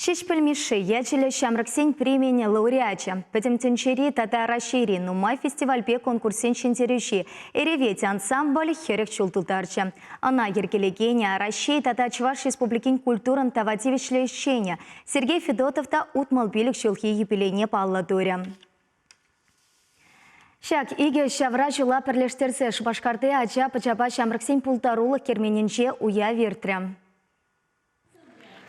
Ҫеҫпӗл Мишши ячӗллӗ ҫамрӑксен премийӗн лауреачӗ, Пӗтӗм тӗнчери тата Раҫҫейри нумай фестивальпе конкурссен ҫӗнтерӳҫи Эревет ансамбль 40 ҫул тултарчӗ. Ӑна йӗркелекенӗ, Раҫҫей тата Чӑваш Республикин культурӑн тава тивӗҫлӗ ӗҫченӗ Сергей Федотов та 65 ҫулхи юбилейне паллӑ турӗ. Ҫак икӗ ҫавра ҫула пӗрлештерсе Шупашкарти ача-пӑчапа ҫамрӑксен пултарулӑх керменӗнче уяв иртрӗ.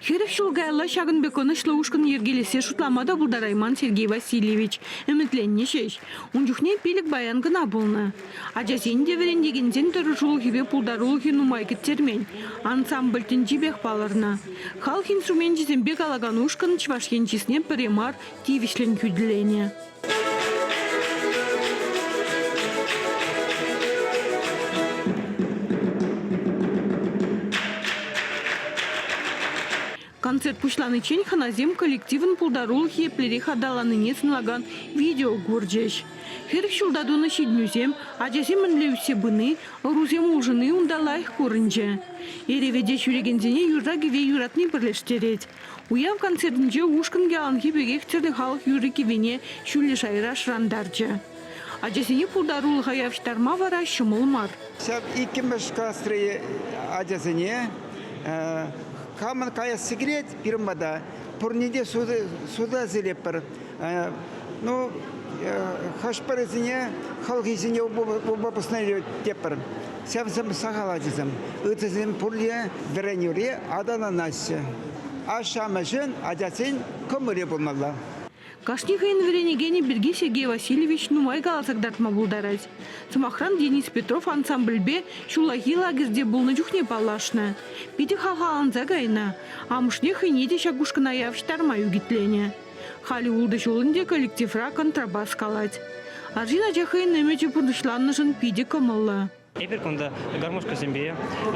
40 ҫул каялла ҫакӑн пек ӑнӑҫлӑ ушкӑн йӗркелессе шутлама та пултарайман Сергей Васильевич. Ӗмӗтленнӗ ҫеҫ. Ун чухне пилӗк баян кӑна пулнӑ. Ачасен те вӗрентекенсен тӑрӑшулӑхӗпе пултарулӑхӗ нумай кӗттермен. Ансамбль тӗнчипех палӑрнӑ. Халӑх инструменчӗсемпе калакан ушкӑн Чӑваш Ен чысне пӗрре мар тивӗҫлӗн хӳтӗленӗ. Концерт пуҫланиччен хӑнасем коллективӑн пултарулӑхӗ еплерех аталаннине сӑнлакан видео курчӗҫ. 40 ҫулта тунӑ ҫитӗнӳсем, ачасем мӗнле ӳссе пыни, ӑрусем улшӑнни унта лайӑх курӑнчӗ. Эревете ҫӳрекенсене юрра-кӗвве юратни пӗрлештерет. Уяв концертӗнче ушкӑн яланхи пекех тӗрлӗ халӑх юрри-кӗввине ҫӳллӗ шайра шӑрантарчӗ. Ачасене пултарулӑха явӑҫтарма вара ҫӑмӑл мар. Ҫав иккӗмӗш класри ачасене хамӑн каясси килет пирӗн пата. Пурне те суда илетпӗр. Ну, хӑш-пӗрисене хӑлхисене упа пӑсна тетпӗр. Ҫавсем сахал ачасем. Ыттисем пурте вӗренӳре аталанаҫҫӗ. Ашшӗ-амӑшӗн ачасен кӑмӑлӗ пулмалла. Кашни хӑйӗн вӗренекенӗ пирки Сергей Васильевич нумай каласа кӑтартма пултарать. Сӑмахран, Денис Петров ансамбльпе ҫуллахи лагерьте пулнӑ чухне паллашнӑ. Питӗ хавхаланса кайнӑ. Амӑшне хӑйне те ҫак ушкӑна явӑҫтарма ӳкӗтленӗ. Халӗ ултӑ ҫул ӗнтӗ коллективра контрабас калать. Арҫын ача хӑйӗн ӗмӗчӗ пурнӑҫланнӑшӑн питӗ кӑмӑллӑ. Эпир кунта гармошкӑсемпе,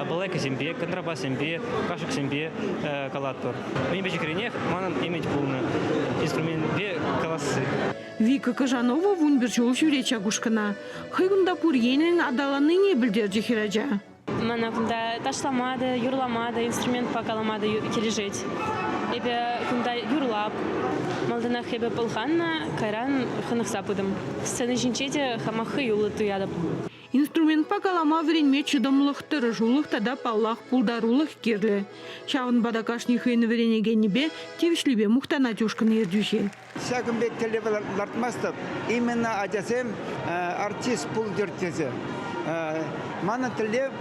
балалайкӑсемпе, контрабассемпе, кашӑксемпе калатпӑр. Мӗн пӗчӗкренех манӑн ӗмӗт пулнӑ инструментпе каласси. Вика Кожанова 11 ҫул ҫӳрет ҫак ушкӑна. Хӑй кунта пур енлӗн аталаннине пӗлтерчӗ хӗрача. Мана кунта ташлама та, юрлама та, инструментпа калама та килӗшет. Эпӗ кунта юрлап. Малтанах эпӗ пӑлханнӑ, кайран хӑнӑхса пытӑм. Сцена ҫинче те хама хӑюллӑ туятӑп. Инструментпа калама вӗренме чӑтӑмлӑх, тӑрӑшулӑх тата, паллах, пултарулӑх кирлӗ. Ҫавӑнпа та кашни хӑйӗн вӗренекенӗпе тивӗҫлипе мухтанать ушкӑн ертӳҫи. Ҫакӑн пек тӗллев лартмастӑп. Именно ачасем артист пултӑр тесе. Манӑн тӗллев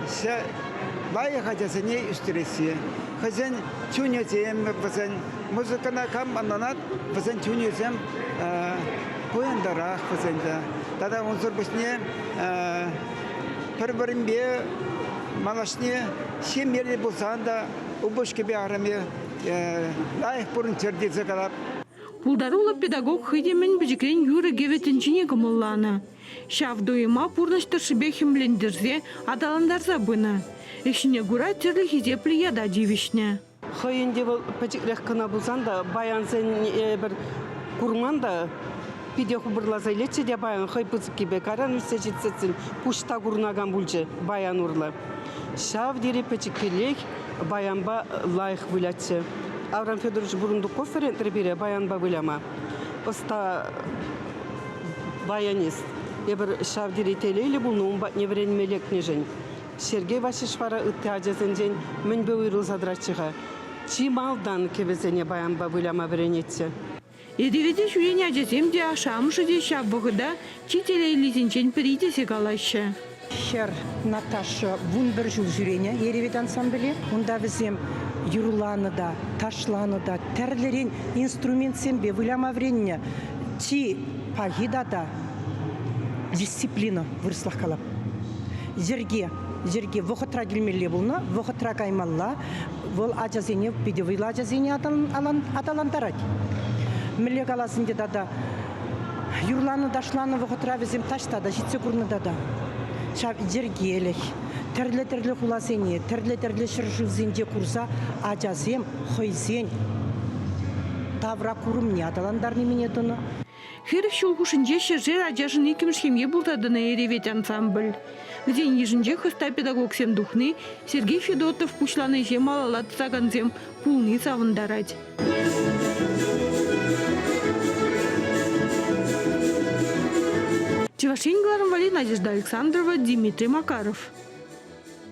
лайӑх ачасене ӳстересси. Хӑйсен чунӗсем, вӗсен музыкӑна кам ӑнланать, вӗсен чунӗсем пуянтарах вӗсен те. Тата унсӑр пуҫне пӗр-пӗринпе малашне ҫемьеллӗ пулсан та упӑшкипе арӑмӗ лайӑх пурӑнччӑр тесе калап. Пултаруллӑ педагог хӑй те мӗн пӗчӗкрен юрӑ-кӗвӗ тӗнчине кӑмӑлланӑ. Ҫав туйӑма пурнӑҫ тӑршшӗпе хӗмлентерсе, аталантарса пынӑ. Ӗҫне кура тӗрлӗ хисеплӗ ята тивӗҫнӗ. Хӑйӗн те вӑл пӗчӗкрех кӑна пулсан та баянсен эпир курман та питӗ хупӑрласа илетчӗ те баян хӑй пысӑккипе кайран ӳссе ҫитсессӗн пуҫ та курӑнакан пулчӗ баян урлӑ. Ҫав тери пӗчӗккӗлех баянпа лайӑх вылятчӗ. Аврам Федорович Бурундуков вӗрентрӗ пире баянпа выляма. Ӑста баянист. Эпир ҫав тери телейлӗ пулнӑ ун патне вӗренме лекнӗшӗн. Сергей Васильевич вара ытти ачасенчен мӗнпе уйрӑлса тӑратчӗ-ха? Чи малтан кӗвӗсене баянпа выляма вӗренетчӗ. Эревете ҫӳренӗ ачасем те, ашшӗ-амӑшӗ те ҫав вӑхӑта чи телейлисенчен пӗри тесе калаҫҫӗ. Хӗр Наташа 11 ҫул ҫӳренӗ Эревет ансамбле. Унта вӗсем юрланӑ та, ташланӑ та, тӗрлӗрен инструментсемпе выляма вӗреннӗ. Чи пахи тата дисциплина, вырӑслах калап. Йӗрке, йӗрке вӑхӑтра килмелле пулнӑ, вӑхӑтра каймалла. Вӑл ачасене, питӗ вӑйлӑ ачасене аталантарать. Мӗнле калас ӗнтӗ тата, юрланӑ-ташланӑ вӑхӑтра вӗсем таҫта та ҫитсе курнӑ тата. Ҫав йӗркелӗх, тӗрлӗ-тӗрлӗ хуласене, тӗрлӗ-тӗрлӗ ҫӗршывсенче курса ачасем хӑйсен тавра курӑмне аталантарни мӗне тӑнӑ. 40 ҫул хушшинче ҫӗршер ачашӑн иккӗмӗш ҫемье пулса тӑнӑ Эревет ансамбль. Вӗсен йышӗнче ӑста педагогсем тухни, Сергей Федотов пуҫланӑ ӗҫе малалла тӑсакансем пулни савӑнтарать. Чӑваш Ен кӑларӑм валли Надежда Александрова, Дмитрий Макаров.